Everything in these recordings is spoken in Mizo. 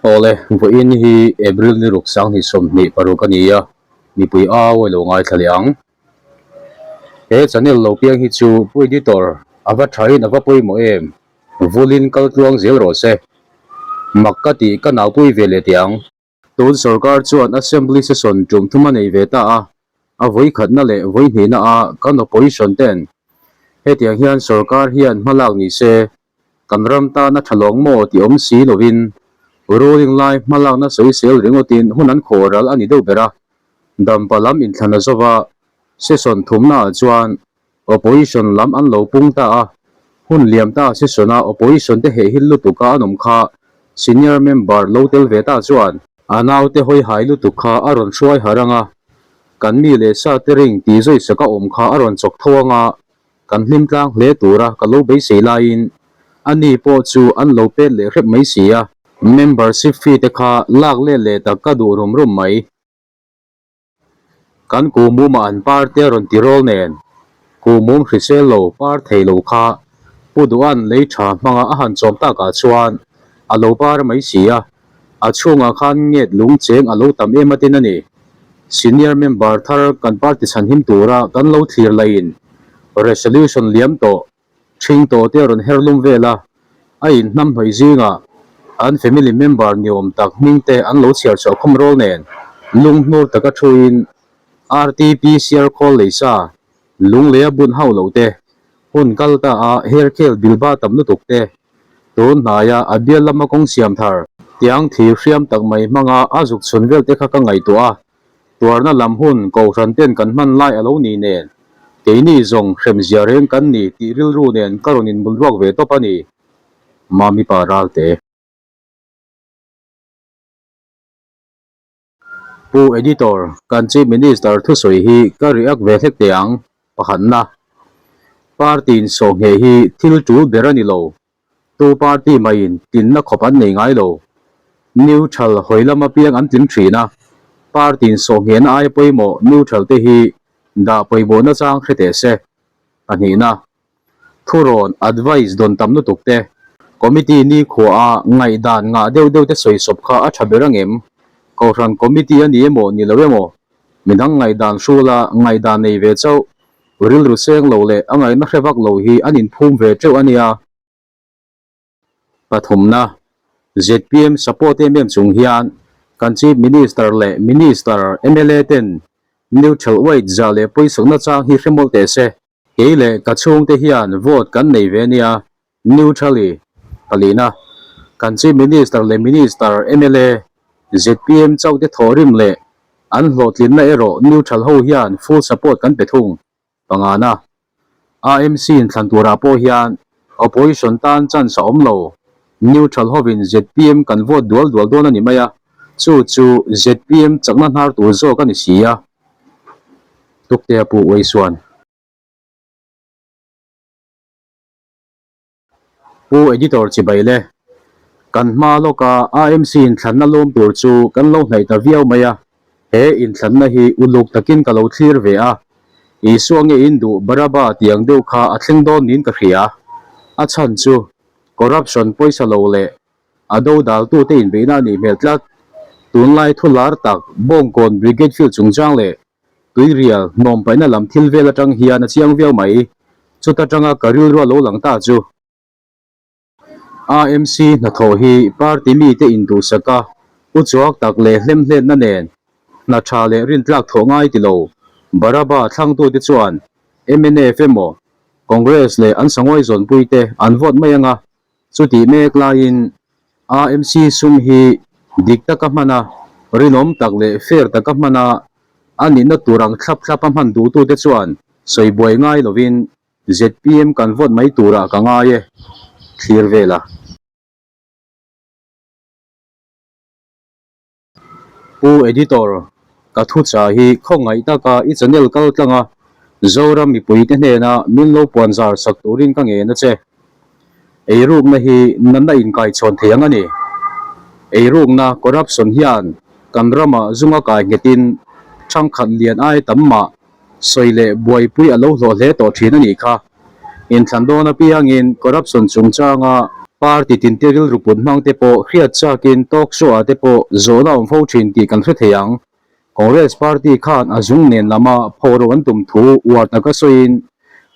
Awle, vawiin hi April ni ruk 2026 a ni a, mipui au a lo ngaithla leh ang. He channel lo piang hi chu Pu Editor a va thain a va pawimawh em, vulin kal tluang zel rawh se. Mak ka tih ka naupui ve leh teh ang. Tun sorkar chuan Assembly session tum thum a nei ve ta a, a vawikhatna leh vawihnihna a kan opposition ten hetiang hian sorkar hian hma lak ni se kan ram tan a tha lawng maw tih awm si lovin ruling lai hma lakna sawisel ringawtin hun an khawh ral a ni deuh ber a, dampa lam inthlan a zova session thumna ah chuan Opposition lam an lo pung ta a, hun liam ta session a opposition te heh hil lutuk a an awm kha senior member lo tel ve ta chuan a naute hawi hai lutuk kha a rawn hruai harh ang a, kan mi leh sa te ring tih zawi sak a awm kha a rawn chawk tho ang a, kan hlim tlang hle tura ka lo beisei laiin a ni pawh chu an lo pet leh hrep mai si a. Membership fee te kha lak let leh tak ka duh rum rum mai. Kan kuhmumah an par te a rawn ti rawl nen, kuhmum hrisel lo par thei lo kha Pu Duhan lei tha hmanga a han chawm takah chuan a lo par mai si a, a chhungah khan nget lung cheng a lo tam em atin a ni. Senior member thar kan party chhanhim tura kan lo thlir laiin resolution liam tawh Ṭhing tawh te a rawn her lum vel a, a inhnam hnawih zingah an family member ni awm tak hming te an lo chhiar chhuah khawm rawl nen lung hnur taka thuin RTPCR khawl lei sa lung lei a bun hauh loh te, hun kal ta a hair khel bilba tam lutuk te, tun hnaia a bial lama kawng siam thar tiang thir hriam tak mai hmanga a zuk chhun vel te kha ka ngaihtuah a. Tuarna lam hun Kohhran ten kan hman lai a lo ni nen, keini zawng hremzia reng kan ni tih rilru nen ka rawn inbun ruak ve tawp a ni. Mami pa Ralte. Pu Editor, kan Chief Minister thusawi hi ka react ve hlek teh ang, pakhatna. Party insawhngheh hi thil tul ber a ni lo. Tu party maiin tlinna khawp an nei ngai lo. Neutral hawi lam apiang an tling thin a, party insawhnghehna aia pawimawh neutral te hi dah pawimawhna chang hre teh se. Pahnihna, thurawn, advice, dawn tam lutuk te, committee nikhua a ngaihdan ngah deuh deuh te sawi sawp kha a tha ber ang em? Kohhran committee a ni emaw ni lo emaw, midang ngaihdan hrula ngaihdan nei ve chauh Rilru seng lo leh a ngaihna hre vak lo hi an inphum ve teuh a nia. Pathumna, zpm support em em chung hian kan Chief Minister leh Minister, mla ten neutral weight zah leh pawisakna chang hi hre mawlh teh se. Kei leh ka chhungte hian vote kan nei ve nia. Neutrally, palina, kan Chief Minister leh Minister, mla, zpm chauh te thawhrim leh an hlawhtlinna erawh neutral ho hian full support kan pe thung. Pangana, AMC inthlan turah pawh hian opposition tan chance a awm lo, neutral hovin zpm kan vote dual dual dawn a ni mai a, chu chu zpm chakna hnar tur zawk a ni si a. Tuktea Pu Uaisuan. Pu Editor chibai le, kan hma lawka AMC inthlanna lawm tur chu kan lo hnaih ta viau mai a, he inthlanna hi uluk takin ka lo thlir ve a, Isua nge in duh Baraba tiang deuh kha a thleng dawn niin ka hria. A chhan chu corruption pawisa lo leh a dodaltute inbeihna a nih hmel tlat. Tunlai thu lar tak Bawngkawn Brigade Field chungchang leh Tuirial hnawm paihna lam thil vel atang hian a chiang viau mai. Chuta tanga ka rilru a lo lang ta chu. AMC hnathawh hi party mite induhsak a, uchuak tak leh hlemhletna nen hna tha leh rintlak thawh ngai ti lo. Baraba thlangtute chuan mnf emaw Congress leh an sangawi zawnpuite an vote mai anga Chutih mek laiin AMC sum hi dik taka hman a, rinawm tak leh fair taka hman a, a nihna tur ang thlap thlap a hman duhtute chuan sawi buai ngai lovin zpm kan vote mai turah ka ngai e, thlir vel a. Pu Editor, ka thucha hi khawngaih taka i channel kal tlang a, Zoram mipuite hnena min lo puan zar sak turin ka ngen a che. Eirukna hi natna inkaichhawn thei ang a ni. Eirukna, corruption, hian kan ramah zunga kai nghetin thangkhat lian ai tam mah sawi leh buaipui a lo hlawh hle tawh thin a nih kha. Inthlan dawn apiangin corruption chungchanga. Party tinte rilru put hmang te pawh hriat chakin talk show ah te pawh zawhna awm fo thin tih kan hre thei ang. Congress party khan a zung nen lama phoro an tum thu uar taka sawiin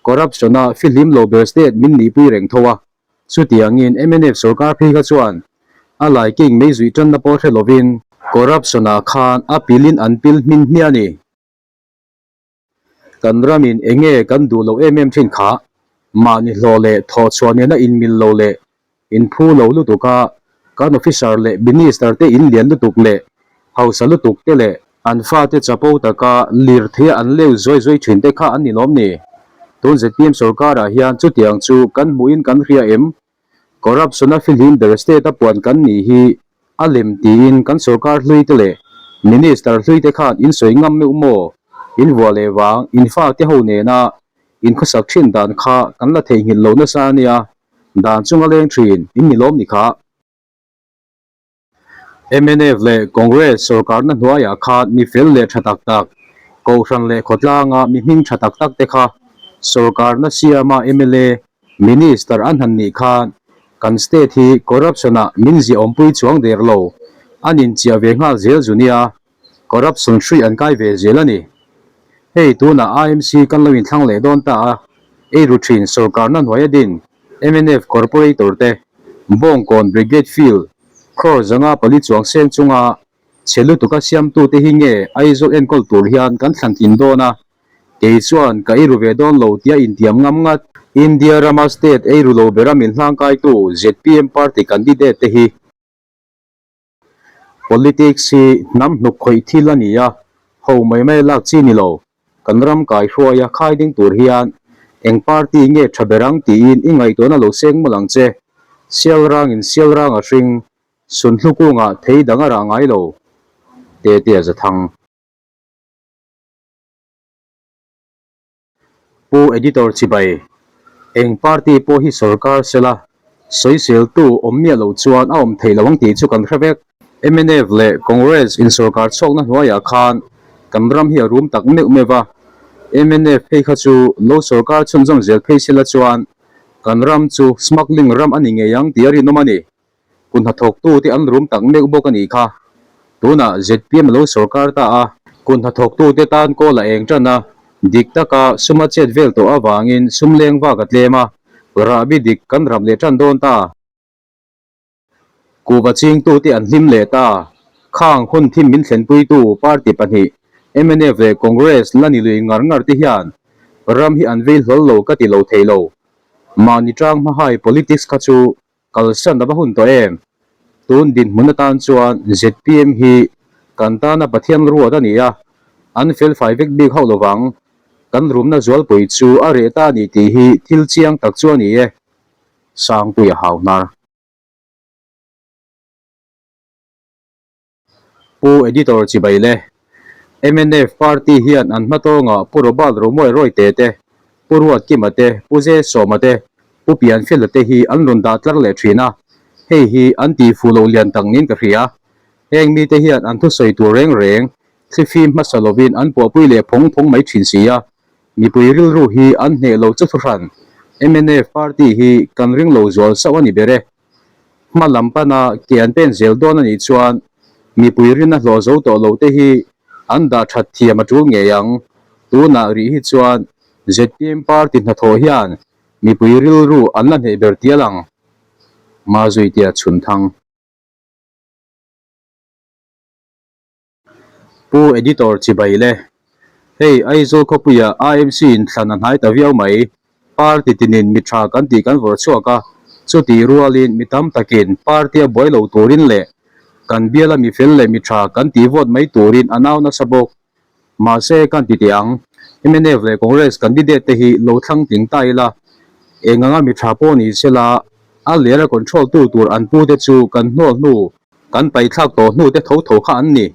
corruption a fihlim lo ber state min nihpui reng tho a. Chutiangin mnf sorkar phei kha chuan a laiking mei zuih tanna pawh hre lovin corruption ah khan a pilin an pil hmin hmiah a ni. Kan ramin eng nge kan duh loh em em thin kha? Mahni hlawh leh thawhchhuah nena inmil lo leh inphu lo lutuk a, kan officer leh minister te inlian lutuk leh hausa lutuk te leh an fate chapo taka lirtheia an leu zuai zuai thin te kha an ni lawm ni? Tun zpm sorkarah hian chutiang chu kan hmuhin kan hria em? Corruption a fihlim ber state a puan kan nih hi a lem tiin kan sorkar hlui te leh minister hlui te khan in sawi ngam meuh maw? In vuah leh vang, in fa te ho nena in khawsak thin dan kha kan la theihnghilh lo nasa a nia, dan chunga leng thin in ni lawm ni kha. Mnf leh Congress sorkarna hnuaiah khan mi fel leh tha tak tak, Kohhran leh khawtlanga mi hming tha tak tak te kha sorkarna siama mla, Minister an han nih khan kan state hi corruption ah min ziah awmpui chuang der lo, an inchiah ve nghal zel zu nia, corruption hrui an kai ve zel a ni. Hei tunah IMC kan lo inthlang leh dawn ta a, eiru thin sorkarna hnuaia din mnf Corporator te Bawngkawn Brigade Field crore zanga pali chuang seng chunga chhe lutuka siamtute hi nge Aizawl enkawl tur hian kan thlan tlin dawn a, kei chuan ka eiru ve dawn lo tia intiam ngam ngat. India rama state eiru lo bera min hlangkaitu zpm party candidate te hi Politics hi hnam hnuk khawih thil a ni a, ho mai mai lak chi ni lo. Kan ram kaihruaia khai ding tur hian eng party nge tha ber ang tiin i ngaihtuahna lo seng mawlh ang che. Sial rangin sial rang a hring, sunhlu kungah thei dang a rah ngai lo. Tetea Zathang. Pu Editor Chibai, eng party pawh hi sorkar sela sawiseltu awm miah loh chuan a awm theih lo ang tih chu kan hre vek. Mnf leh Congress insorkar chhuakna hnuaiah khan kan ram hi a rum tak meuh meuh va, mnf phei kha chu lo sorkar chhunzawm zel phei sela chuan kan ram chu smuggling ram a ni ngei ang tih a rinawm a ni. Kut hnathawktute an rum tak meuh bawk a nih kha. Tunah zpm a lo sorkar ta a, kut hnathawktute tan kawl a eng tan a, dik taka sum a chet vel tawh avangin sum leng vak a tlem a, rahbi dik kan rap leh tan dawn ta. Kuhva chingtute an hlim leh ta. Khang hun thim min thlenpuitu party pahnih mnf leh Congress la ni lui ngar ngar te hian ram hi an vei hlawl lo ka ti lo thei lo. Mahni tang hmahai politics kha chu Kalsan a va hun tawh em? Tun dinhmun atan chuan zpm hi kan tana Pathian ruat a ni a, an felfai vek bik hauh lovang. Kan rumna zualpui chu a reh ta a ni tih hi thil chiang tak chu a ni e. Sangpuia Hauhnar. Pu Editor Chibai le. Mnf Party hian an hmatawngah Pu Robert Romuai Rawite te, Pu Ruatkima te, Pu Ze Sawma te, Pu Pianfela te hi an rawn dah tlar leh thin a, hei hi an tih fuh loh lian tak niin ka hria. Heng mite hian an thusawi tur reng reng thlifim hmasa lovin an puahpui leh phawng phawng mai thin si a, mipui rilru hi an hneh lo chu thuhran. Mnf Party hi kan ring lo zual sauh a ni ber e. Hma lam pana ke an pen zel dawn a nih chuan mipui rin a hlawh zo tawh lo te hi an dah that thiam a tul ngei ang. Tunah rih hi chuan zpm party hnathawh hian mipui rilru an la hneh ber tial ang. Mazuitia Chhunthang. Pu Editor Chibai le. Hei Aizawl khawpuia IMC in thlan a hnai ta viau mai. Party tinin mi tha kan tih kan vawrh chhuak a, chutih rualin mi tam takin party a buai lo turin leh kan biala mi fel leh mi tha kan tih vote mai turin a nau nasa bawk. Mahse kan ti teh ang, mnf leh Congress candidate te hi lo thlang tling ta ila, eng anga mi tha pawh ni sela a lera control tu tur an pu te chu kan hnawl hnu Kan paithlak tawh hnu te tho tho kha an ni.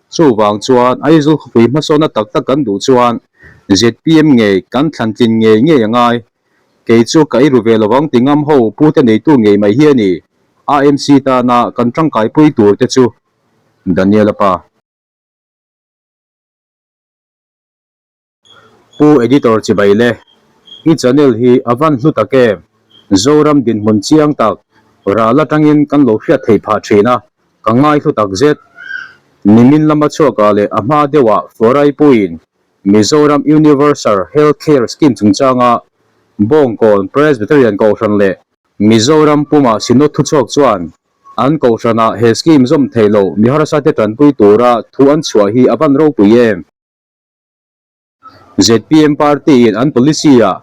Chuvang chuan Aizawl khawpui hmasawnna tak tak kan duh chuan zpm ngei kan thlan tlin ngei ngei a ngai. Kei chu ka eiru ve lovang ti ngam ho pute neitu ngei mai hi a ni. AMC tana kan tangkaipui tur te chu Daniel-a pa. Pu Editor Chibai le, i channel hi a van hlu tak em? Zoram dinhmun chiang tak, Ral atangin kan lo hriat theih phah thin a, ka ngaihlu tak zet. Nimin lama chhuakah leh a hma deuhah Fawraipuiin Mizoram Universal Health Care Scheme chungchanga Bawngkawn Presbyterian Kohhran leh Mizoram puma Synod thuchhuak chuan an kohhranah he scheme zawm theih loh mi harsate tanpui tura thu an chhuah hi a van ropui em? Zpm party in an policy ah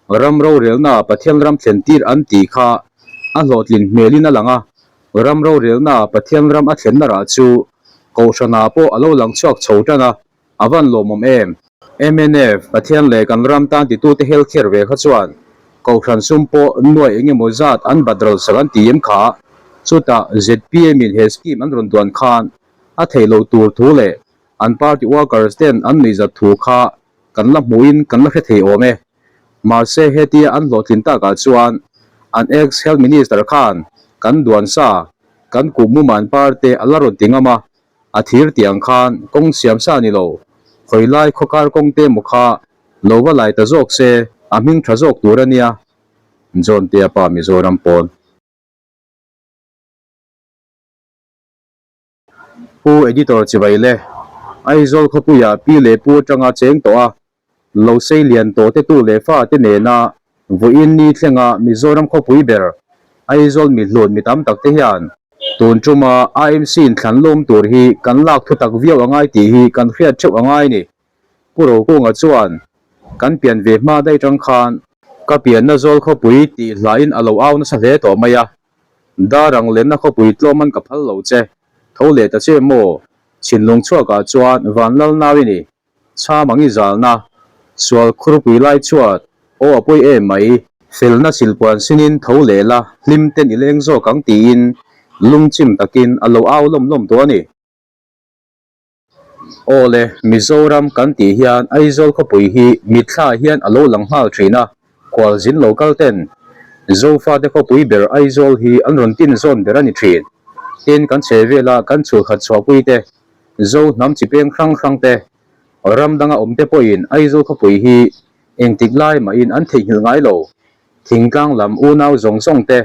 ram rorelna Pathian ram thlen tir an tih kha a hlawhtlin hmelin a lang a, ram rorelna Pathian ram a thlenna rah chu kohhranah pawh a lo lang chhuak chho tan a, A van lawmawm em? Mnf, Pathian leh kan ram tan titute health care ve kha chuan Kohhran sum pawh nuai eng emaw zat an bat ral sak an ti em kha? Chutah zpm in he scheme an rawn duan khan a theih loh tur thu leh an party workers ten an nuihzat thu kha kan la hmuhin kan la hre thei awm e. Mahse hetia an hlawhtlin takah chuan an ex health minister khan kan duan sa kan kuhmum an parte a la rawn ti ngam a, A thir tiang khan kawng siam sa ni lo, khawi lai khaw kar kawng te maw kha lo va lai ta zawk se a hming tha zawk tur a nia. John Tea pa Mizoram pawn. Pu Editor Chibai le, Aizawl khawpuiah pi leh pu atanga cheng tawh a, Lo sei lian tawh te tu leh fa te nena vawiin ni thlenga Mizoram khawpui ber Aizawl mi hlut mi tam tak te hian tun tuma IMC in thlan lawm tur hi kan lak thu tak viau a ngai tih hi kan hriat theuh a ngai ni. Pu Rokunga chuan kan pian ve hma daih tang khan ka pianna zawl khawpui tih hlain a lo au nasa hle tawh mai a, Darang lenna khawpui tlawm an ka phal lo che, tho leh ta che maw? Chhinlung chhuakah chuan Vanlal nau i ni. Chham ang i zalna, sual khurpui lai chhuat, aw a pawi em mai. Felna silpuan sinin tho leh la, hlim ten i leng zawk ang tiin lungchim takin a lo au lawm lawm tawh a ni. Aw le, Mizoram kan tih hian Aizawl khawpui hi mitthla hian a lo lang nghal thin a, khualzin lo kal ten Zofate khawpui ber Aizawl hi an rawn tin zawn ber a ni thin. Tin, kan chhe vela kan chhulkhat chhuahpui te Zo hnam chi peng hrang hrang te, ram danga awm te pawhin Aizawl khawpui hi engtik lai mahin an theihnghilh ngai lo. Thingtlang lam unau zawng zawng te,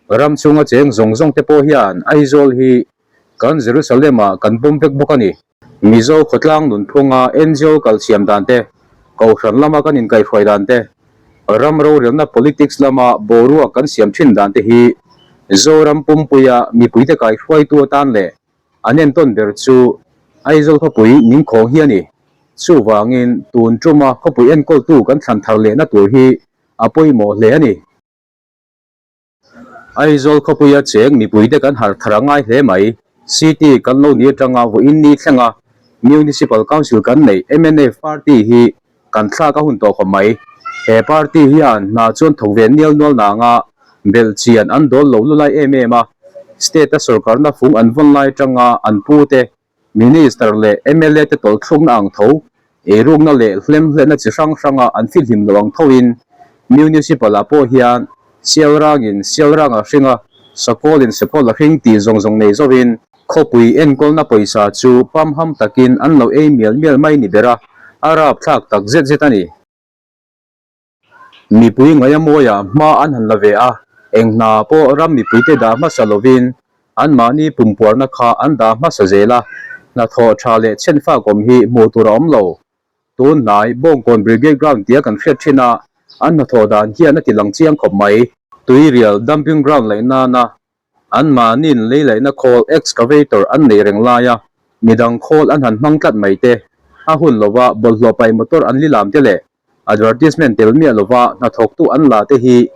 ram chhunga cheng zawng zawng te pawh hian Aizawl hi kan Jerusalem ah kan pawm vek bawk a ni. Mizo khawtlang nunphunga ngo kal siam dan te, Kohhran lama kan inkaihhruai dan te, ram rorelna politics lama boruak kan siam thin dan te hi Zoram pumpuia mipuite kaihhruaitu atan leh An entawn ber chu Aizawl khawpui Ningkhawng hi a ni. Chuvangin tun tuma khawpui enkawltu kan thlan thar lehna tur hi a pawimawh hle a ni. Aizawl khawpuia cheng mipuite kan harh thar a ngai hle mai. City kan lo ni atanga vawiin ni thlenga Municipal Council kan neih mnf party hi Kan thlak a hun tawh khawp mai. He party hian hna chuan thawk ve nial nual nanga belh chian an dawl lo lulai em em a, state a sorkarna fung an vawn lai atanga an pu te, minister leh mla te tawlhthlukna ang tho, eirukna leh hlemhletna chi hrang hranga an fihlim lo ang thoin municipal ah pawh hian sialrangin sialrang a hring a, sakawlin sakawl a hring tih zawng zawng nei zovin Khawpui enkawlna pawisa chu pamham takin an lo ei mial mial mai ni ber a, a rapthlak tak zet zet a ni. Mipui ngaia mawiah hma an han la ve a, eng hna pawh ram mipuite dah hmasa lovin anmahni pumpuarna kha an dah hmasa zel a, hnathawh tha leh chhenfak awm hi hmuh tur a awm lo. Tun hnai Bawngkawn Brigade Ground tia kan hriat thin a, an hnathawh dan hian a ti lang chiang khawp mai. Tuirial Dumping Ground laih nana Anmahniin lei laihna khawl excavator an nei reng laia midang khawl an han hmang tlat mai te, a hun lova bawlhhlawh paih motor an lilam te leh advertisement tel miah lova hnathawktu an la te hi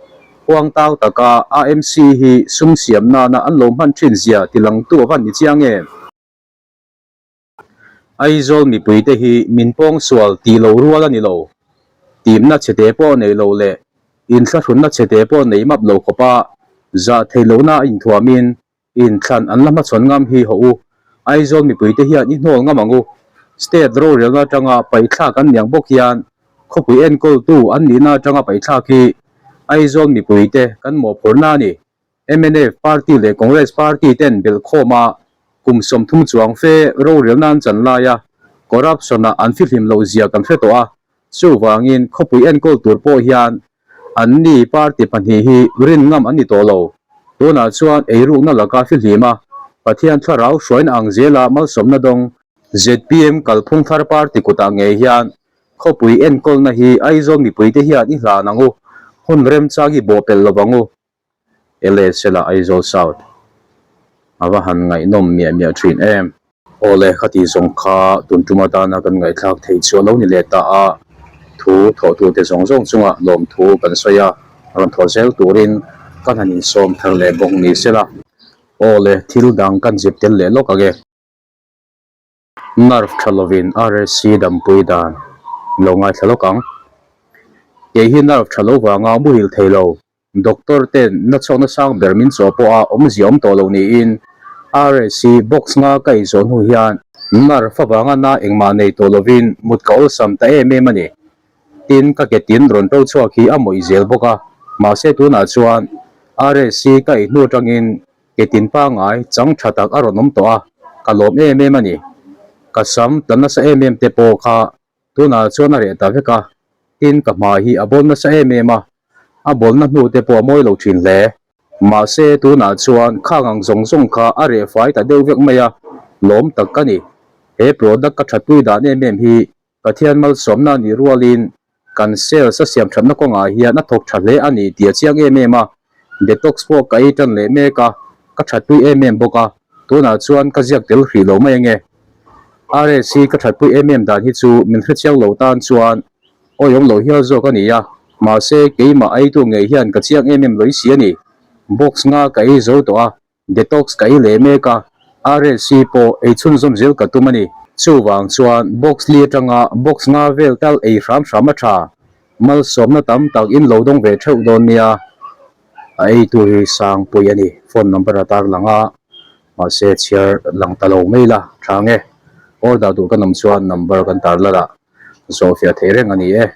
huang tau taka AMC hi sum siam nana an lo hman thin zia tilangtu a van ni chiang em? Aizawl mipuite hi min pawngsual tih lo rual a ni lo. Timna chhete pawh nei lo leh inthlahrunna chhete pawh nei map lo khawpa zah theih lohna a inthuamin inthlan an la hmachhawn ngam hi haw u. Aizawl mipuite hian i hnawl ngam ang u. State rorelna atanga paihthlak an niang bawk hian khawpui enkawltu an nihna atanga paihthlak hi Aizawl mipuite kan mawhphurhna a ni. Mnf party leh Congress party ten belhkhawm a kum 30 chuang fe rorelna an chan lai a, corruption ah an fihlim loh zia kan hre tawh a, chuvangin khawpui enkawl tur pawh hian anni party pahnih hi rin ngam an ni tawh lo. Tunah chuan eirukna laka fihlim a, Pathian thlarau hruaina ang zela malsawmna dawng zpm kalphung thar party kutah ngei hian khawpui enkawlna hi Aizawl mipuite hian i hlan ang u, hun remchang i bawhpelh lo vang u. LSL-a Aizawl South a va han ngaihnawm miah miah thin em. Awle, khati zawng kha tun tum atana kan ngaihthlak theih chu a lo ni leh ta a, thu thawhtute zawng zawng chunga lawmthu kan sawi a, rawn thaw zel turin kan han insawm thar leh bawk ni sela. Awle, thil dang kan zip tel leh lawk ang e. Nerve tha lovin RSC dampui dan lo ngaithla lawk ang. Kei hi nerve tha lo vanga muhil thei lo, doctor ten nachhawkna sang ber min chaw pawha awmzia awm tawh lo niin RSC box nga ka ei zawh hnu hian nerve avanga na engmah nei tawh lovin mut ka awlsam ta em em a ni. Tin, ka ke tin rawn to chhuak hi a mawih zel bawk a, mahse tunah chuan RSC ka ei hnu atangin Ke tin pangai chang tha tak a rawn awm tawh a, ka lawm em em a ni. Ka sam tla nasa em em te pawh kha tunah chuan a reh ta vek a, tin ka hmai hi a bawl nasa em em a, a bawlna hnu te pawh a mawi lo thin hle. Mahse tunah chuan khang ang zawng zawng kha a reh fai ta deuh vek mai a, lawm tak ka ni. He product ka thatpui dan em em hi Pathian malsawmna nih rualin kan cells a siam thatna kawngah hian a thawk tha hle a ni tih a chiang em em a, detox pawh ka ei tan leh mek a, ka thatpui em em bawk a, tunah chuan ka ziak tel hrih lo mai ange. RS hi ka thatpui em em dan hi chu min hrechiang lo tan chuan awihawm lo hial zawk a ni a, mahse keimah eitu ngei hian ka chiang em em lawih si a ni. Box nga ka ei zo tawh a, Detox ka ei leh mek a, RSC pawh ei chhunzawm zel ka tum a ni. Chuvang chuan box li atanga box nga vel tal ei hram hram a tha. Malsawmna tam tak in lo dawng ve theuh dawn nia. A eitu hi Sangpui a ni. Phone number a tar lang a, mahse chhiar lang ta lo mai la tha nge. Order duh kan awm chuan number kan tar lar ah zawhfiah theih reng a ni e.